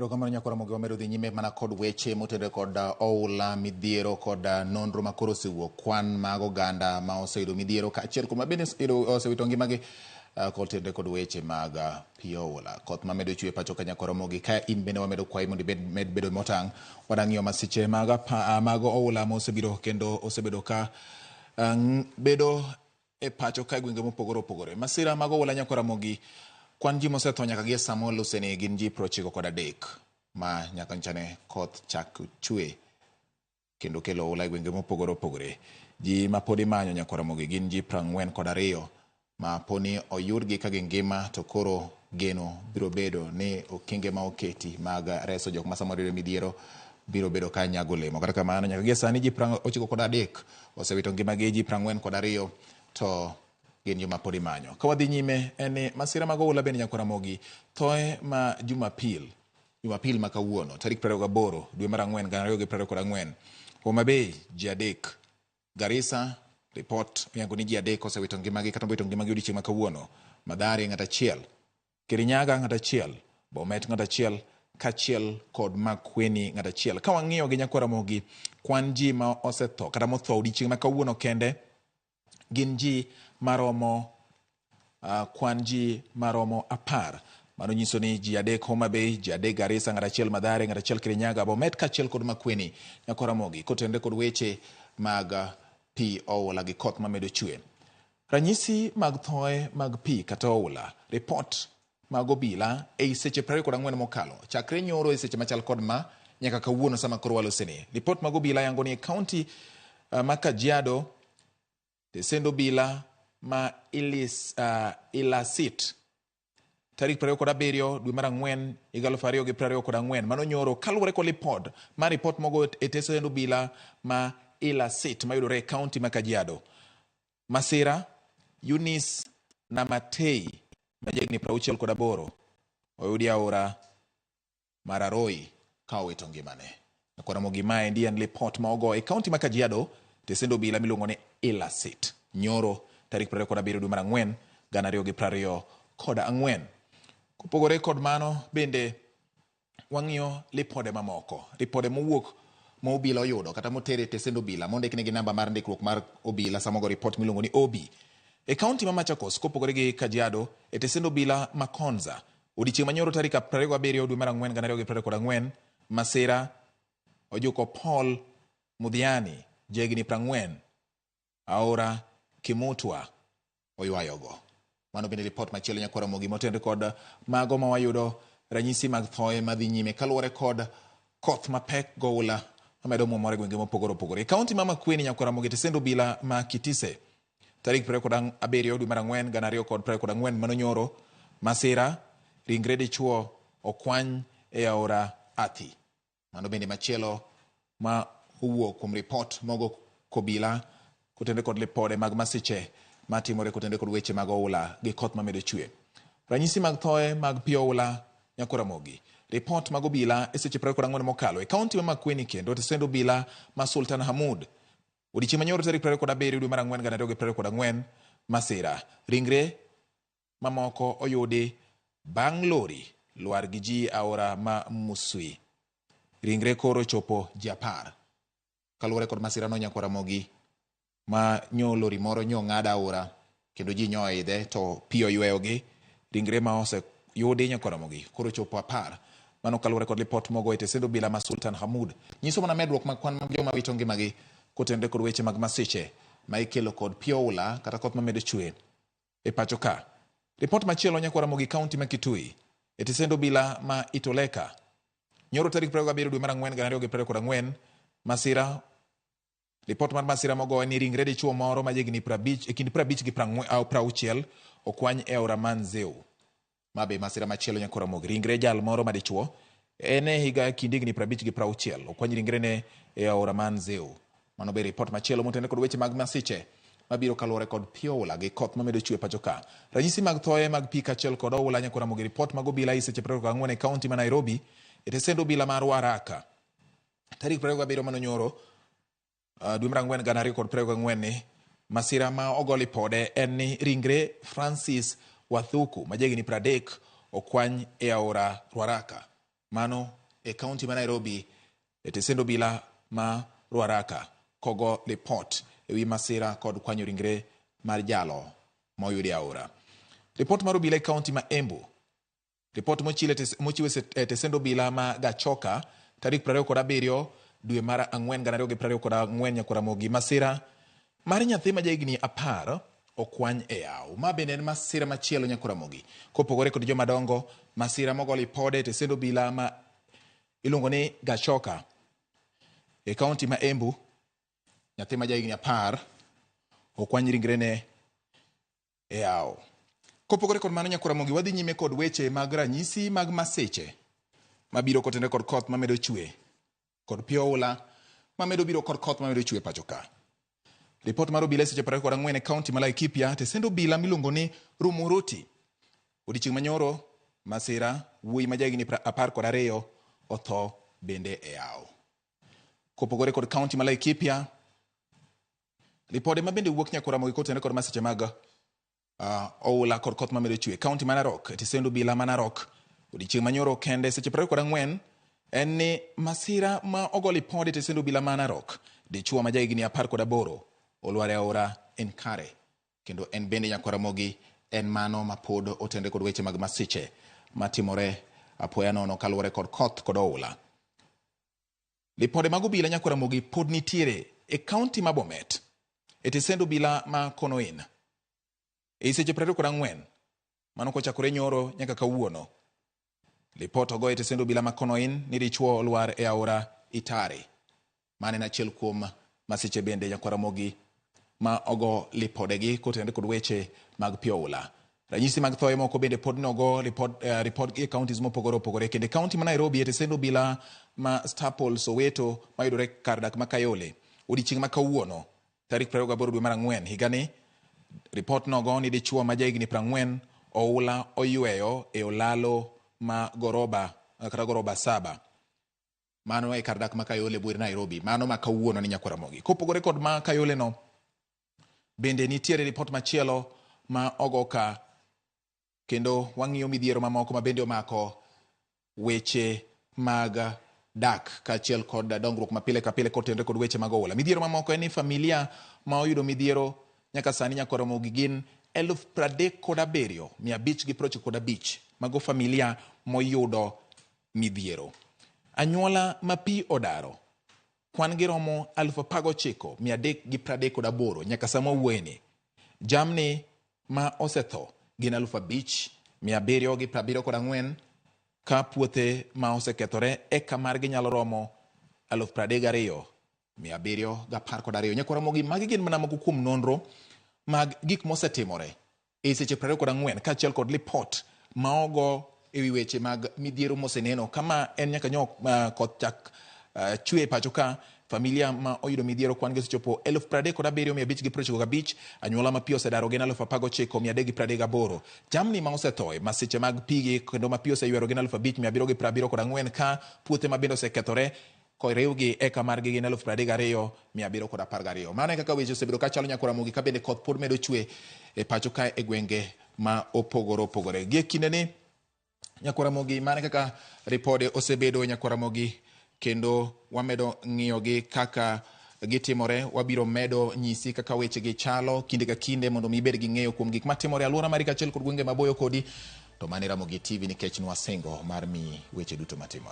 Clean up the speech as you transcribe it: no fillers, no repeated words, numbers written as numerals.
Erokamano nyakora Mogi, wamedo dhi nyime mana kod weche motenore kod oula, midhiero kod nonro ma koro osewuok, kwan mag oganda ma oseyudo midhiero kaachiel kod ma bende osewito ngimagi kotenore kod weche mag pi oula. Koth mamedo chwe pacho ka nyakora Mogi, ka in bende wamedo kwayi mondo ibed med bedo motang'. Wadang'iyo masiche mag, mag oula mosebiro kendo osebedo ka bedo e pacho ka e gwenge mopogore opogore. Masira mag oula nyakora Ramogi, kwan ji mosetho nyaka gi e sama waloseni gin ji 93 ma nyaka nchane koth chak chwe kendo kelo oula e gwenge mopogore opogore. Ji ma pod imanyo nyakora Ramogi gin ji 42 ma poni oyudgi ka gingima to koro geno biro bedo ni okenge ma oketi mag reso jok ma samoro yudo midhiero biro bedo ka nyago olemo. Kata kamano nyaka gie sani ji 93 osewito ngimagi, ji 42 to gin joma pod imanyo. Ka wadhi nyime en ni masira mag oula bende nyakwa Ramogi thoe ma Jumapil, Jumapil ma kawuono tarik 28 dwe mar ang'wen 2024, Homa Bay ji 3, Garissa ripot oyango ni ji 3 osewito ngimagi kata owito ngimagi odiochieng' ma kawuono, Mathare ng'at achiel, Kirinyaga ng'at achiel, Bomet ng'at achiel, kaachiel kod Makueni ng'at achiel. Ka wang'iyo gi nyakwa Ramogi, kwan ji ma osetho kata motho odiochieng' ma kawuono kende gin ji maromo kwan ji maromo 10. Mano nyiso ni ji 3 Homa Bay, ji 3 Garissa, ng'at achiel Mathare, ng'at achiel Kirinyaga, Bomet kaachiel kod Makueni. Nyakwa Ramogi kotenore kod weche mag pi oula gi koth mamedo chwe. Ranyisi mag thoe mag pi kata oula, ripot mag obila ei seche 24 mokalo, chakre nyoro e seche machal kod ma nyaka kawuono sama koro waloseni. Ripot mag obila yango ni e kaunti ma Kajiado, tesend obila ma Ilasit tarik 27 dwe mar ang'wen higa 2024, mano nyoro kaluwore kod lipod mar ripot mogo e tesend obila ma Ilasit mayudore e kaunti ma Kajiado. Masira, Eunice Namatei ma jahigni 68 oyudi aora mar Aroi ka owito ngimane. Nyakwar Ramogi, maendi en lipot ma ogo e kaunti ma Kajiado, tesend obila miluongo ni Ilasit, nyoro tarik 27 dwe mar ang'wen 2024. Kopogore kod mano bende wang'iyo lipode mamoko, lipode mowuok ma obila oyudo kata motere e tesend obila mondikne gi namba mar ndikruok mar obila sama ogo ripot miluongo ni OB. E kaunti ma Machakos kopogore gi Kajiado, e tesend obila ma Konza, odiechieng' manyoro tarik 27 dwe mar ang'wen 2024, masira ojuko Paul Mudhiani, jahigni 40, aora Kimutwa oywayogo. Mano bende ripot machielo nyakwar Ramogi motenre kod mago ma wayudo ranyisi mag thoe madhi nyime kaluwore kod koth mapek goula mamedo muomore e gwenge mopogore opogore. E kaunti ma Makueni nyakwar Ramogi tesend obila ma Kitise tarik 27 dwe mar ang'wen 2024 mano nyoro masira ringre dichuo okwany e aora Athi. Mano bende machielo ma owuok kuom ripot mogo kobila kotenre kod lipode mag masiche matimore kotenre kod weche mag oula gi koth mamedo chwe. Ranyisi mag thoe mag pi oula Nyakwar Ramogi. Ripot mag obila e seche 24 mokalo e kaunti ma Makueni kendo tesend obila ma Sultan Hamud. Odiechieng' manyoro tarik 27 dwe mar ang'wen 2024 masira ringre mamoko oyudi bang' lori lwar gi ji aora ma Muswi. Ringre koro chopo ji 10. Kaluwore kod masirano Nyakwar Ramogi ma nyo lori moro nyo ng'ado aora kendo ji nyo oidhe to pi oyweyogi. Ringre ma oseyudi Nyakwar Ramogi koro chopo 10. Mano kaluwore kod lipot mogo e tesend obila ma Sultan Hamud. Nyiso mana medruok mag kwan mag joma wito ngimagi kotenore kod weche mag masiche ma ikelo kod pi oula kata koth mamedo chwe e pacho ka. Ripot machielo Nyakwar Ramogi kaunti ma Kitui e tesend obila ma Itoleka. Nyoro tarik 27 dwe mar ang'wen 2024 masira ripot mar masira mogo en ni ringre dichuo moro ma jahigni 50 e kind 50 gi 60 okwany e aora Manzeu. Ma be masira machielo Nyakwar Ramogi. Ringre jal moro ma dichuo en e higa kind higni 50 gi 60 okwany ringrene e aora Manzeu. Mano be ripot machielo motenore kod weche mag masiche mabiro kaluwore kod pi oula gi koth mamedo chwe pacho ka. Ranyisi mag thoye mag pi kaachiel kod oula Nyakwar Ramogi. Ripot mag obila i seche 24 e kaunti ma Nairobi e tesend obila ma Ruaraka. Tarik 27 mano nyoro dwe mar ang'wen 2024 ni masira ma ogo lipode en ni ringre Francis Wathuku ma jahigni 30 okwany e aora Ruaraka. Mano e kaunti ma Nairobi e tesend obila ma Ruaraka kogo lipot ewi masira kod kwanyo ringre mar jalo moyudi e aora. Ripot mar obila e kaunti ma Embu. Ripot mochiw e tesend obila ma Gachoka tarik 27 dwe mar ang'wen 2024 Nyakwaramogi masira mar nyathi ma jahigni 10 okwany e yawo. Ma bende en masira machielo Nyakwaramogi. Kopogore kod jomadongo, masira mogo lipode e tesend obila ma iluongo ni Gachoka e kaunti ma Embu, nyathi ma jahigni 10 okwany ringrene e yawo. Kopogore kod mano Nyakwaramogi, wadhi nyime kod weche mag ranyisi mag masiche mabiro kotenore kod koth mamedo chwe kod pi oula mamedo biro kod koth mamedo chwe pacho ka. Ripot mar obila e seche 24 e kaunti ma Laikipia, tesend obila miluongo ni Rumuruti. Odiechieng' manyoro, masira wuoyi ma jahigni 12 otho bende e yawo. Kopogore kod kaunti ma Laikipia, ripode ma bende wuok Nyakwaramogi kotenore kod masiche mag oula kod koth mamedo chwe. Kaunti ma Narok, tesend obila ma Narok, odiechieng' manyoro kende seche 24 en ni masira ma ogo lipode tesend obila ma Narok, dichuo ma jahigni 18 olwar e aora Enkare, kendo en bende Nyakwaramogi en mano ma pod otenre kod weche mag masiche matimore apoya nono kaluwore kod koth kod oula. Lipode mag obila Nyakwaramogi pod nitiere e kaunti ma Bomet, e tesend obila ma Konoin. E seche 24, mano kochakore nyoro nyaka kawuono. Lipot ogo e tesend obila ma Konoin ni dichuo olwar e aora Itare. Mano en achiel kuom masiche bende Nyakwaramogi ma ogo lipodegi kotenore kod weche mag pi oula. Ranyisi mag thoye moko bende pod nogo ripot e counties mopogore opogore. Kendo e county ma Nairobi e tesend obila ma Staple Soweto mayudore kar dak ma Kayole. Odiechieng' ma kawuono tarik 28 dwe mar ang'wen higani, ripot nogo ni dichuo ma jahigni 40 oula oyweyo e olalo ma goroba kata goroba 7. Mano e kar dak ma Kayole buer Nairobi. Mano ma kawuono ni Nyakwaramogi. Kopogore kod ma Kayole no, bende nitiere ripot machielo ma ogo ka, kendo wang'iyo midhiero mamoko ma bende omako weche mag dak kaachiel kod dongruok ma pile ka pile kotenore kod weche mag oula. Midhiero mamoko en ni familia ma oyudo midhiero nyaka sani Nyakwaramogi gin 37,595. Mago familia moyudo midhiero. Anyuola ma pi odaro kwan gi romo 19,338 nyaka sama wawuoyeni. Jamni ma osetho gin 5,774, ka puothe ma osekethore eka margi nyalo romo 32,712. Nyakwaramogi, magi gin mana moko kuom nonro mag gik mosetimore e seche 24 kaachiel kod lipot ma ogo ewi weche mag midhiero moseneno. Kama en nyaka nyo koth chak chwe e pacho ka, familia ma oyudo midhiero kwan gi osechopo 37,595, anyuola ma pi osedaro gin 19,338, jamni ma osetho e masiche mag pigi kendo ma pi oseywero gin 5,774, ka puothe ma bende osekethore koriwgi eka margi gin 32,712. Mano e kaka weche osebedo kachalo Nyakwaramogi, ka bende koth pod medo chwe e pacho ka e gwenge ma opogore opogore. Gie kindeni Nyakwaramogi, mano e kaka ripode osebedo Nyakwaramogi, kendo wamedo ng'iyogi kaka gitimore. Wabiro medo nyisi kaka wechegi chalo kinde ka kinde mondo mi ibed gi ng'eyo kuom gik matimore alwora mari kaachiel kod gwenge maboyo kodi. To mano e Ramogi TV, nikech nwasingo mar miyi weche duto matimore.